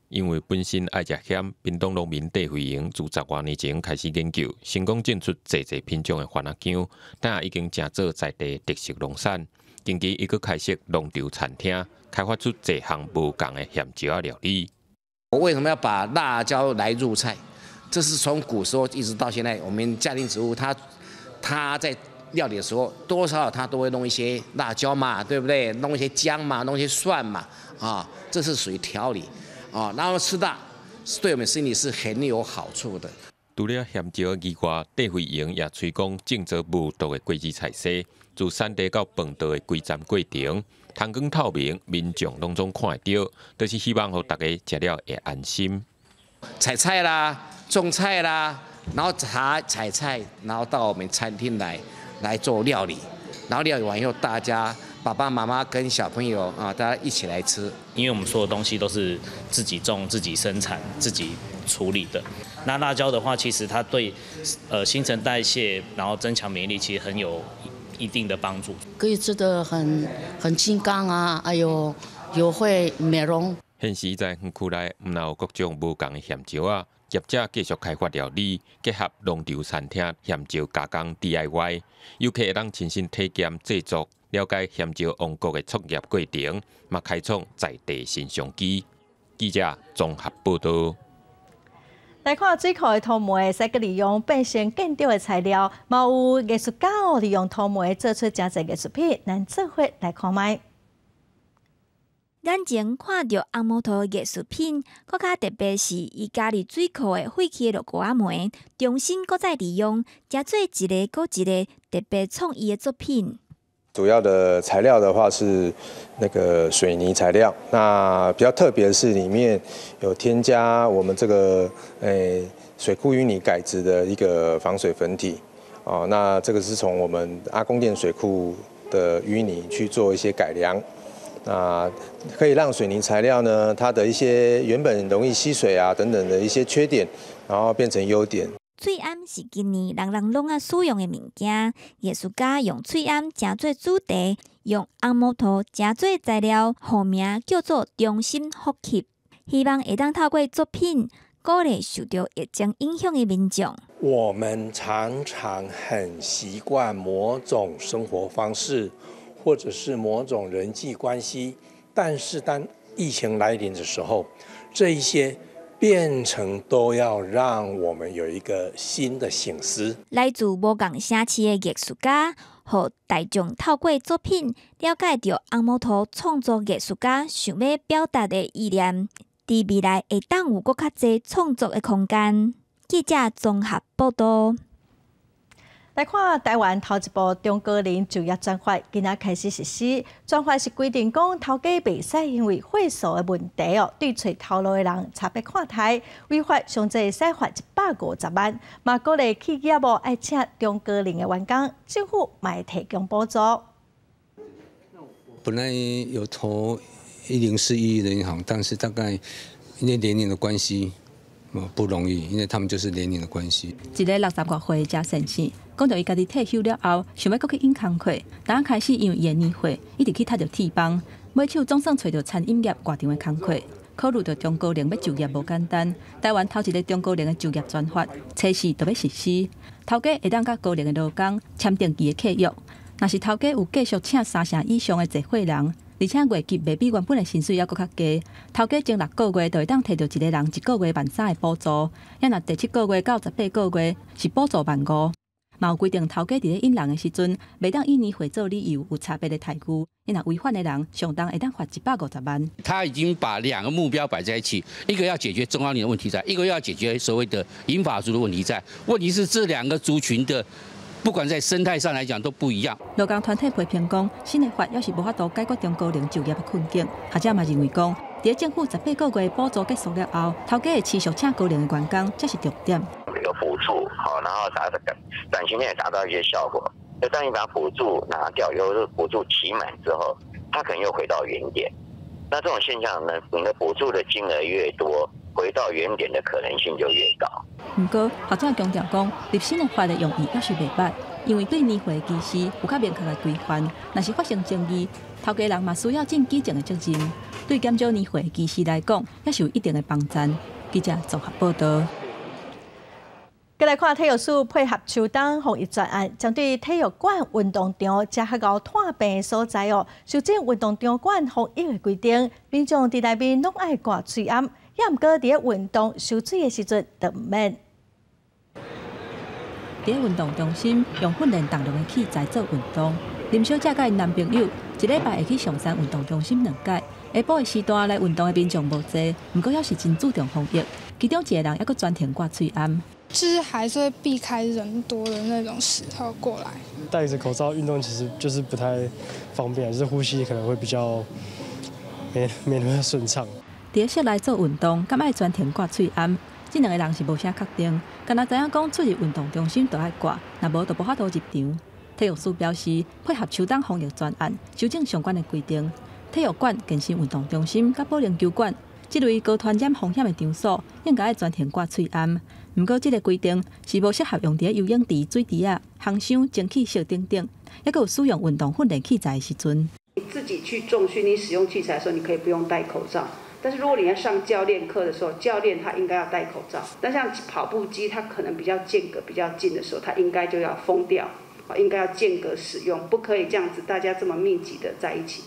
因為本身愛食鹹，屏東農民戴惠榮自十外年前開始研究，成功種出濟濟品種的番仔薑，但也已經成做在地特色農產。近期伊閣開設農場餐廳，開發出濟項無仝的鹹椒仔料理。我為什麼要把辣椒來入菜？這是從古時候一直到現在，我們家庭主婦他在料理的時候，多少他都會弄一些辣椒嘛，對不對？弄一些薑嘛，弄一些蒜嘛，啊，這是屬於調理。啊，然後吃辣，對我們身體是很有好處的。除了鹹椒以外，戴惠榮也推廣種植無毒的果子菜系，自產地到飯桌的規層過程，通光透明，民眾攏總看會著，就是希望予大家食了會安心。採菜啦，種菜啦，然後採菜，然後到我們餐廳來做料理，然後料理完以後，大家爸爸媽媽跟小朋友啊，大家一起來吃。因為我們所有東西都是自己種、自己生產、自己處理的。那辣椒的話，其實它對新陳代謝，然後增強免疫力，其實很有一定的幫助。可以吃得很清肝啊，哎呦，又會美容。現時在園區內，毋但有各種無仝的鹹椒仔，業者繼續開發料理，結合農場餐廳鹹椒加工 DIY，遊客會當親身體驗製作，了解鹹椒王國的創業過程，嘛開創在地新商機。記者綜合報導。來看水庫的塗膜，會使閣利用變成建築的材料，嘛有藝術家哦利用塗膜做出誠濟藝術品，咱做伙來看覓。眼前看著紅毛塗藝術品，閣較特別是伊加入水庫的廢棄的落膏仔膜，重新閣再利用，成做一个閣一个特別創意的作品。主要的材料的話是那個水泥材料，那比較特別的是裡面有添加我們這個水庫淤泥改質的一個防水粉體，哦，那這個是從我們阿公店水庫的淤泥去做一些改良，那可以讓水泥材料呢，它的一些原本容易吸水啊等等的一些缺點，然後變成優點。喙罨是近年人人攏愛使用的物件，藝術家用喙罨成做主題，用紅毛塗成做材料，號名叫做重新復吸，希望會當透過作品鼓勵受著疫情影響的民眾。我們常常很習慣某種生活方式，或者是某種人際關係，但是當疫情來臨的時候，這一些變成都要讓我們有一個新的省思。來自無仝城市的藝術家，予大眾透過作品了解著紅毛塗創作藝術家想欲表達的意念，佇未來會當有閣較濟創作的空間。記者綜合報導。來看台灣頭一部中高齡就業專法，今仔開始實施。專法是規定講，頭家袂使因為歲數的問題哦，對揣頭路的人差別看待，違法上濟會使罰150萬。嘛鼓勵企業哦愛請中高齡的員工，政府嘛會提供補助。本來有投104一的銀行，但是大概因為年齡的關係。不容易，因為他們就是年齡的關係。一个六十外歲的謝先生，講著伊家己退休了後，想欲閣去應工課，但開始因為伊的年歲，一直去踢著鐵枋，尾手總算揣著餐飲業外場的工課。考慮著中高齡欲就業無簡單，台灣頭一个中高齡的就業專法，初四就欲實施。頭家會當佮高齡的勞工簽長期的契約，若是頭家有繼續請三成以上的濟歲人。而且月給袂比原本的薪水猶閣較低，頭家前六个月就會當提著一个人一个月萬三的補助，啊若第七个月到18個月是補助萬五。嘛有規定，頭家佇咧引人的時陣，袂當以年歲做理由有差別的待遇，你若違反的人，上重會當罰150萬。他已經把兩個目標擺在一起，一個要解決中高齡的問題在，一個要解決所謂的銀髮族的問題在。問題是這兩個族群的。不管在生態上來講都不一樣。勞工團體批評講，新的法猶是無法度解決中高齡就業的困境。學者嘛認為講，佇政府18個月補助結束了後，頭家會持續請高齡的員工，才是重點。有補助，好，然後達到短期內達到一些效果。就當你把補助拿掉，又補助期滿之後，他可能又回到原點。那這種現象呢？你的補助的金額越多，回到原點的可能性就越高。毋過，學者強調講，立新的法的用意猶是袂䆀，因為對年歲的歧視有較明確的規範。若是發生爭議，頭家人嘛需要盡舉證的責任。對減少年歲的歧視來講，也是有一定的幫助。記者綜合報導。閣來看體育署配合秋冬防疫專案，針對體育館運動場遮較𠢕湠病的所在哦，修正運動場館防疫的規定，民眾佇內面攏愛掛喙罨，也毋過佇咧運動收水的時陣就毋免。佇運動中心用訓練重量的器材做運動，林小姐佮𪜶男朋友一禮拜會去松山運動中心兩擺。下晡的時段來運動的民眾無濟，毋過猶是真注重防疫，其中一个人猶閣專程掛喙罨。就是還是會避開人多的那種時候過來。戴着口罩運動其實就是不太方便，就是呼吸可能會比較沒那麼順暢。佇室內做運動，敢愛專程掛喙罨？這兩个人是無啥確定，干焦知影講出入運動中心就愛掛，若無就無法度入場。體育署表示，配合秋冬防疫專案，修正相關的規定。體育館、健身運動中心、佮保齡球館這類高傳染風險的場所，應該愛專程掛喙罨。毋過，這个規定是無適合用佇游泳池、水池仔、烘箱、蒸汽室等等，猶閣有使用運動訓練器材的時陣。你自己去重訓，你使用器材的時候，你可以不用戴口罩。但是如果你要上教練課的時候，教練他應該要戴口罩。那像跑步機，它可能比較間隔比較近的時候，它應該就要封掉，應該要間隔使用，不可以這樣子大家這麼密集的在一起。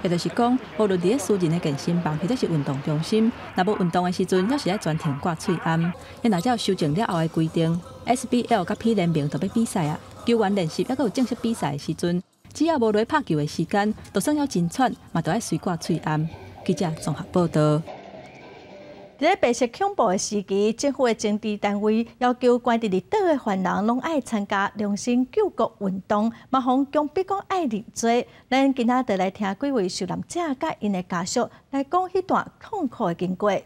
也就是講，無論佇咧私人的健身房或者是運動中心，若無運動的時陣，猶是愛專程掛喙罨。若照修正了後的規定，SBL佮 P 聯盟就欲比賽啊，球員練習猶閣有正式比賽的時陣，只要無落拍球的時間，就算猶真喘，嘛都愛隨掛喙罨。記者綜合報導。佇咧白色恐怖的時期，政府的政治單位要求關佇離島的犯人攏愛參加良心救國運動，嘛予強迫講愛認罪。咱今仔就來聽幾位受難者佮𪜶的家屬來講彼段痛苦的經過。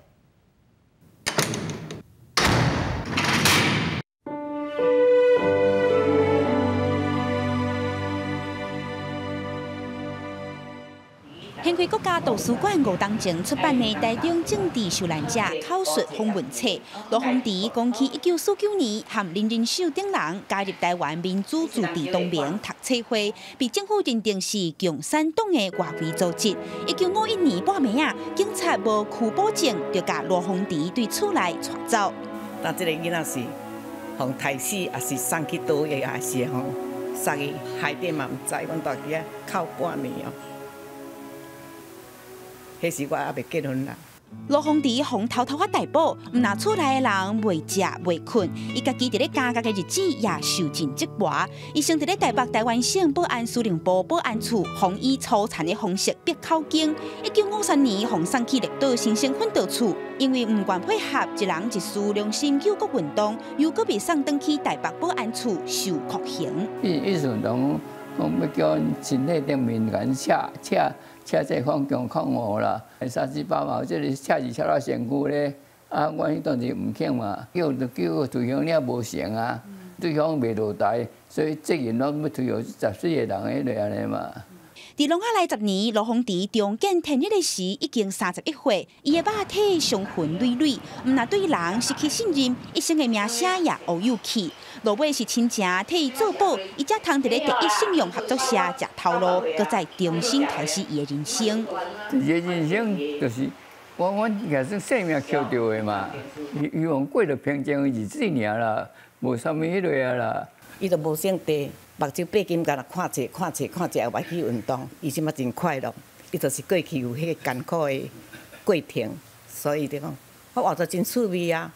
掀開國家圖書館五當前出版的《台中政治受難者口述訪問冊》，羅鳳池講起1949年和林仁秀等人加入台灣民主自治同盟讀冊會，被政府認定是共產黨的外圍組織。1951年半暝仔，警察無拘捕證，就共羅鳳池對厝內帶走。但這个囡仔是予刣死，抑是送去佗位，抑是予殺去海底嘛毋知，阮蹛佇遐哭半暝哦。彼時我猶未結婚啦。罗凤池予偷偷仔逮捕，毋但厝内的人袂食袂睏，伊家己伫咧监狱的日子也受尽折磨。伊先伫咧台北台湾省保安司令部保安处，予以粗残的方式逼口供。1953年，予送去绿岛新生训导处，因为毋愿配合一人一事良心救国运动，又阁被送转去台北保安处受酷刑。伊阵讲讲欲叫阮身体顶面共阮写写写这反共抗俄啦，三七八毛，这个写字写到身躯咧，啊，阮彼当时毋肯嘛，叫就叫对方了无成啊，对方袂落台，所以责任攏欲推予14个人彼落按呢嘛。伫挵仔内10年，罗凤池重见天日的时，已经31岁。伊的肉体伤痕累累，毋但对人失去信任，一生的名声也乌有去。落尾是亲情替伊做保，伊才通伫咧第一信用合作社食头路，阁再重新开始伊的人生。伊的人生就是我也是性命捡著的嘛，希望过著平静的日子尔啦，无啥物彼落啊啦。伊就无性地，目睭闭紧，干焦看册、看册、看册，也袂去运动。伊这马真快乐，伊就是过去有彼个艰苦的过程，所以就讲，我活得真趣味啊。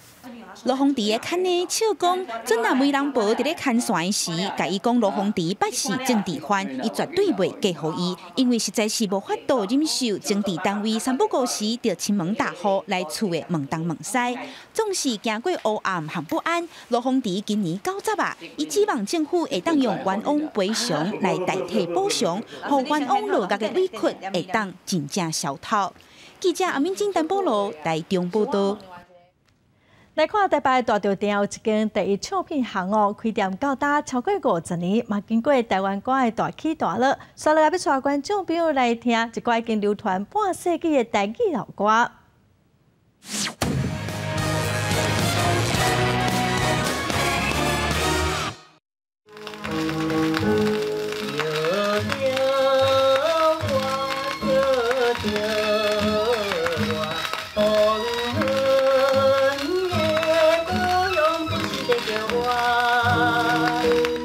罗凤池的牵的笑讲，阵若媒人婆伫咧牵线时，共伊讲罗凤池捌是政治犯，伊绝对袂嫁予伊，因为实在是无法度忍受政治单位三不五时著亲门踏户来厝的问东问西，总是经过黑暗和不安。罗凤池今年90啊，伊指望政府会当用冤枉赔偿来代替补偿，予冤枉落狱的委屈会当真正消透。记者阿敏金、陈保罗台中报道。来看台北大稻埕有一间第一唱片行哦，开店到今超过50年，嘛经过台湾歌的大起大落。煞落来欲带观众朋友来听一寡已经流传半世纪的台语老歌。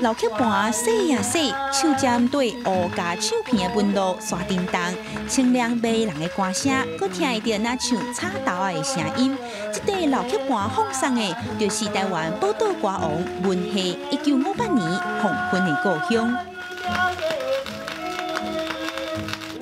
老曲盘洗呀洗，手针对乌胶唱片的纹路刷叮当，清凉迷人的歌声，阁听会著若像插豆仔的声音。这块老曲盘放送的，就是台湾宝岛歌王文夏1958年黄昏的故乡。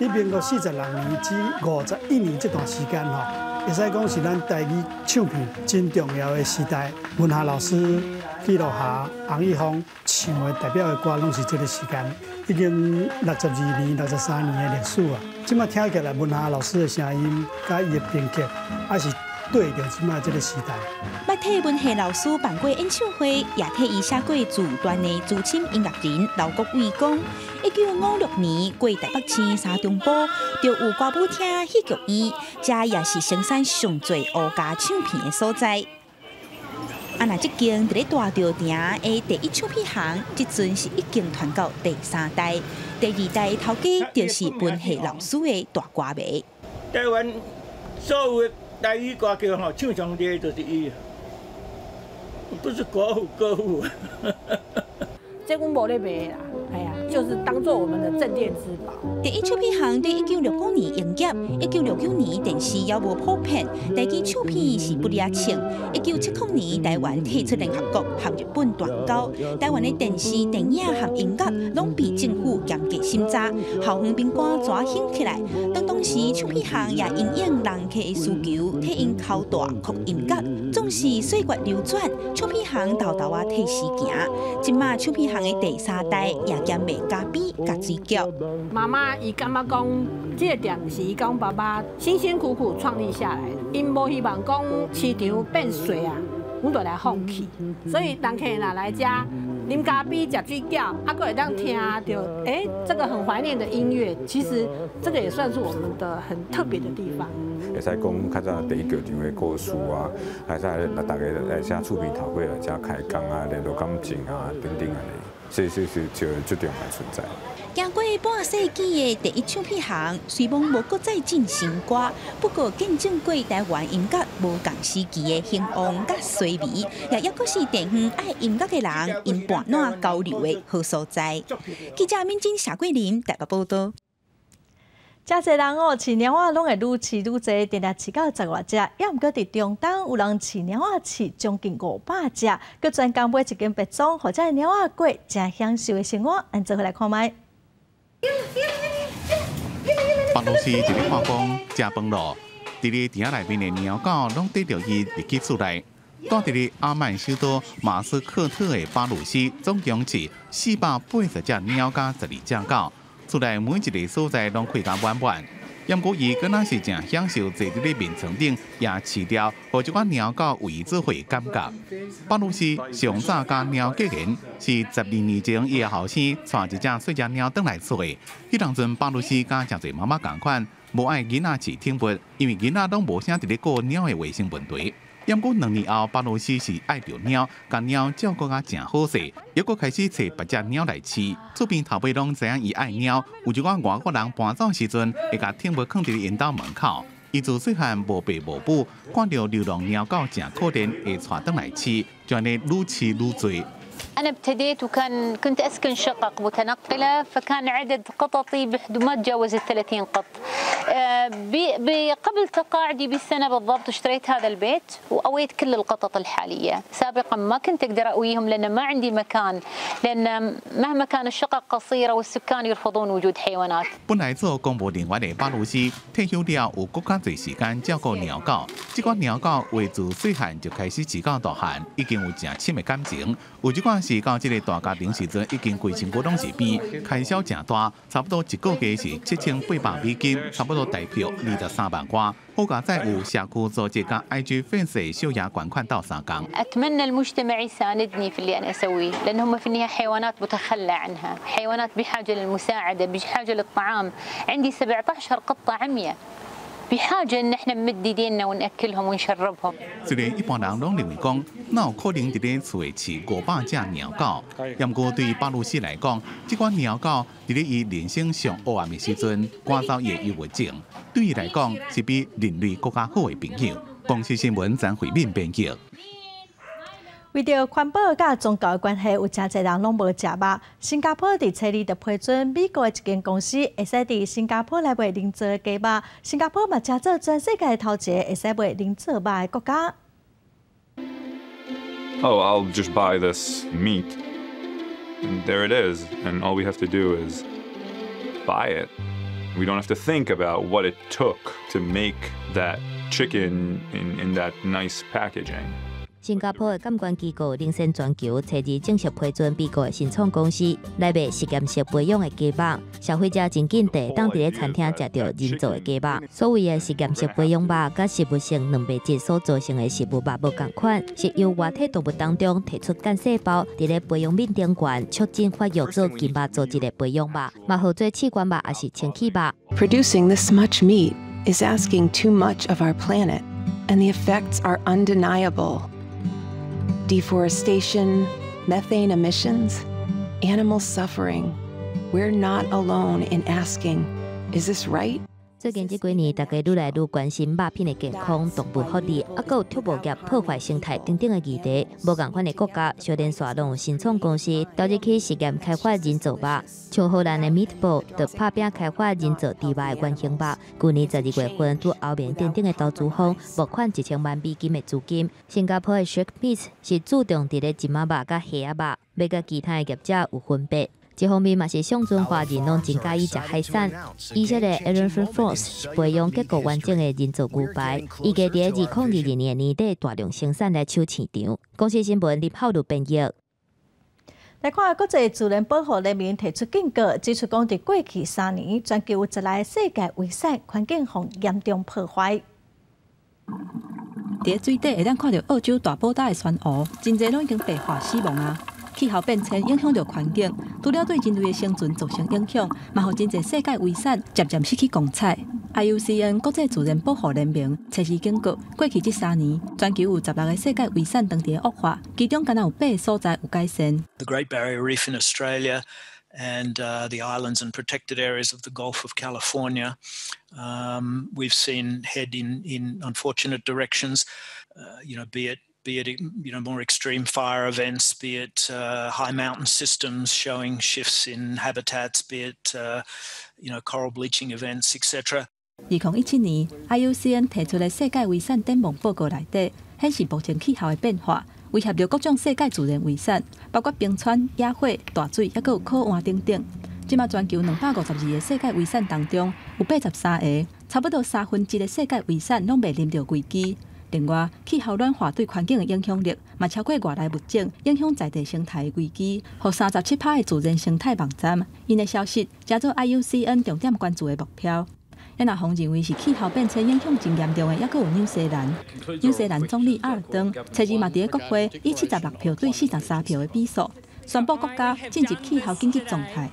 伫民国46年至51年这段时间吼，会使讲是咱台语唱片真重要的时代。文夏老师、纪乐霞、洪一峰唱的代表的歌，拢是这个时间，已经62年、63年的历史啊。这马听起来，文夏老师的声音，佮伊的编曲，还是对著这马这个时代。捌替文夏老师办过演唱会，也替伊写过自传的资深音乐人刘国伟讲，1956年过台北市三重埔，就有歌舞厅、戏剧院，这也是生产上济乌胶唱片的所在。啊，若这间伫咧大稻埕的第一唱片行，这阵是已经传到第三代，第二代头家就是文夏老师的大歌迷。台湾所有的台语歌曲吼，唱上济就是伊，不是国父歌父。这阮无咧卖啦，哎呀，就是当做我们的镇店之宝。第一唱片行对1969年营业，1969年电视犹无普遍，台语唱片是不离唱。1970年台湾退出联合国，和日本断交，台湾的电视、电影和音乐拢被政府严格审查，校园民歌怎兴起来？当时唱片行也因应人客的需求，替𪜶敲大扩音乐。总是岁月流转，唱片行沓沓仔替时行。这马唱片行的第三代也兼卖咖啡佮水饺。妈妈伊感觉讲，这个店是伊讲爸爸辛辛苦苦创立下来的，𪜶无希望讲市场变细啊，阮就来放弃。所以人客若来遮啉咖啡、食水饺，啊，阁会当听著，这个很怀念的音乐，其实这个也算是我们的很特别的地方。会使讲较早第一剧场的故事啊，会使来大家来遮厝边头尾来遮开讲啊，联络感情啊等等按呢，所以是就最重要的存在。经过半世纪的第一唱片行，虽罔无阁再进新歌，不过见证过台湾音乐无仝时期的兴旺佮衰微，也犹阁是地方爱音乐的人𪜶伴撋交流的好所在。记者敏珍、谢桂林台北报道。誠濟人哦，飼貓仔攏會愈飼愈濟，定定飼到十外隻。抑毋過佇中東有人飼貓仔飼將近500隻，閣專工買一間別莊，予遮的貓仔過誠享受的生活。咱做伙來看覓。巴魯斯佇咧看講食飯囉，佇咧店仔內面的貓狗攏綴著伊入去厝內。住佇咧阿曼首都馬斯克特的巴魯斯，總共飼480隻貓佮12隻狗，厝內每一个所在攏開甲滿滿。毋過伊敢若是誠享受坐佇咧眠床頂，也飼料，予這款貓狗為伊做伙感覺。巴魯斯上早佮貓結緣是12年前，伊的後生帶一隻細隻貓轉來厝的。彼當陣巴魯斯佮誠濟媽媽仝款，無愛囡仔飼寵物，因為囡仔攏無啥佇咧顧貓的衛生問題。毋過2年後，巴魯斯是愛著貓，共貓照顧甲誠好勢，猶閣開始揣別隻貓來飼。厝邊頭尾攏知影伊愛貓，有一寡外國人搬走時陣，會共寵物囥佇𪜶兜門口。伊自細漢無爸無母，看著流浪貓狗誠可憐，會帶轉來飼，就按呢愈飼愈濟。 أنا ابتديت وكان كنت أسكن شقق متنقلة، فكان عدد قططي بحدود ما تجاوز ال 30 قط. قبل تقاعدي بسنة بالضبط اشتريت هذا البيت وأويت كل القطط الحالية. سابقا ما كنت أقدر أويهم لأن ما عندي مكان، لأن مهما كان الشقق قصيرة والسكان يرفضون وجود حيوانات. 本來做公務人員的巴魯斯退休了，有閣較濟時間照顧貓狗。這款貓狗為自細漢就開始飼到大漢，已經有誠深的感情。有一款是到這个大家庭時陣，已經規身軀攏是病，開銷誠大，差不多一個月是7800美金，差不多台票23萬外。好佳哉有社區組織佮 IG fans 小額捐款鬥相共。 أتمنى المجتمع يساندني في اللي أنا أسويه، لأن هم في النهاية حيوانات متخلى عنها، حيوانات بحاجة للمساعدة، بحاجة للطعام. عندي 17 قطة عمية، بحاجة إن احنا نمد ايدينا ونأكلهم ونشربهم. 雖然一般人攏認為講，哪有可能佇咧厝內飼500隻貓狗？毋過對巴魯斯來講，這款貓狗佇咧伊人生上黑暗的時陣，趕走伊的憂鬱症，對伊來講是比人類閣較好的朋友。公視新聞張惠敏編輯。為著環保佮宗教的關係，有誠濟人攏無食肉。新加坡佇初二就批准美國的一間公司會使佇新加坡來賣人造的雞肉。新加坡嘛，成做全世界頭一个會使賣人造肉的國家。 Oh, I'll just buy this meat. And there it is. And all we have to do is buy it. We don't have to think about what it took to make that chicken in that nice packaging. 新加坡的監管機構領先全球，初二正式批准美國的新創公司來賣實驗室培養的雞肉，消費者真緊會當佇咧餐廳食著人造的雞肉。所謂的實驗室培養肉，佮植物性蛋白質所造成的食物肉無仝款，是由活體動物當中提出幹細胞，佇咧培養皿頂懸促進發育做筋肉組織的培養肉，嘛號做試管肉，抑是清氣肉。 Producing this much meat is asking too much of our planet, and the effects are undeniable. Deforestation, methane emissions, animal suffering. We're not alone in asking, is this right? 最近這幾年，大家愈來愈關心肉品的健康、動物福利，抑閣有畜牧業破壞生態等等的議題。無仝款的國家，小連續攏有新創公司投入去實驗開發人造肉，像荷蘭的 Meatable 就拍拚開發人造豬肉的原型肉。舊年12月份，拄歐盟等等的投資方募款1000萬美金的資金。新加坡的 Shark Meats 是注重佇咧金仔肉佮蝦仔肉，欲佮其他的業者有分別。這方面嘛是上陣華人攏真佮意食海產。以色列 Elephant Force 是培養結構完整的人造牛排，預計佇2022年年底大量生產來搶市場。公視新聞林浩如編譯。來看國際自然保護聯盟提出警告，指出講佇過去3年，全球有16个世界遺產環境予嚴重破壞。佇水底會當看著澳洲大堡島的珊瑚，真濟攏已經白化死亡啊！氣候變遷影響著環境，除了對人類的生存造成影響，嘛予真濟世界遺產漸漸失去光彩。IUCN 國際自然保護聯盟初二警告，過去這3年，全球有16个世界遺產當佇咧惡化，其中敢若有八个所在有改善。 The Great Barrier Reef in Australia and the islands and protected areas of the Gulf of California, we've seen head in unfortunate directions, be it Be it more extreme fire events, be it high mountain systems showing shifts in habitats, be it coral bleaching events, etc. 2017年，IUCN 提出的世界遺產展望報告內底，顯示目前氣候的變化威脅著各種世界自然遺產，包括冰川、野火、大水，抑閣有海岸等等。這馬全球252個世界遺產當中，有83個，差不多1/3的世界遺產攏面臨著危機。另外，氣候暖化對環境的影響力嘛超過外來物種影響在地生態的危機，予37%的自然生態網站𪜶的消失，成做 IUCN 重點關注的目標。葉若紅認為是氣候變遷影響真嚴重的，抑閣有紐西蘭。紐西蘭總理阿爾登，初二嘛佇咧國會以76票對43票的比數，宣布國家進入氣候緊急狀態。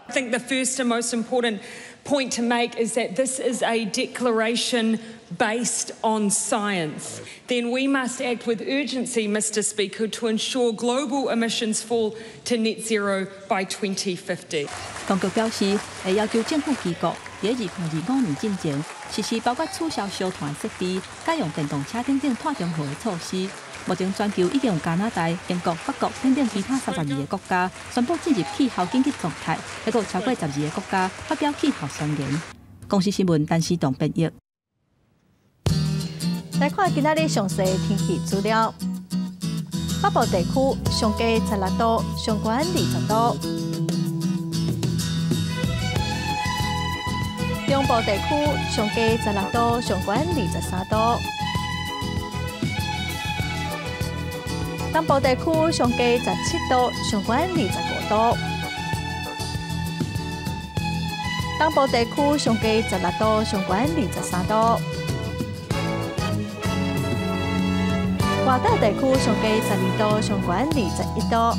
I think the first and most important point to make is that this is a declaration based on science. Then we must act with urgency, Mr. Speaker, to ensure global emissions fall to net zero by 2050. 當局表示，會要求政府機構佇2025年進前實施包括取消燒炭設備、改用電動車等等碳中和的措施。目前全球已經有加拿大、英國、法國等等其他32個國家宣布進入氣候緊急狀態，抑閣有超過12個國家發表氣候宣言。公視新聞陳思棟編譯。來看今仔日詳細天氣資料。北部地區上低16度，上懸20度。中部地區上低16度，上懸23度。南部地區上低17度，上懸25度。東部地區上低16度，上懸23度。外島地區上低12度，上懸21度。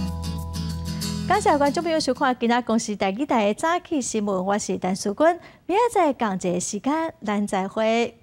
感謝觀眾朋友收看今仔公視台語台的早起新聞，我是陳淑君，明仔載仝一个時間，咱再會。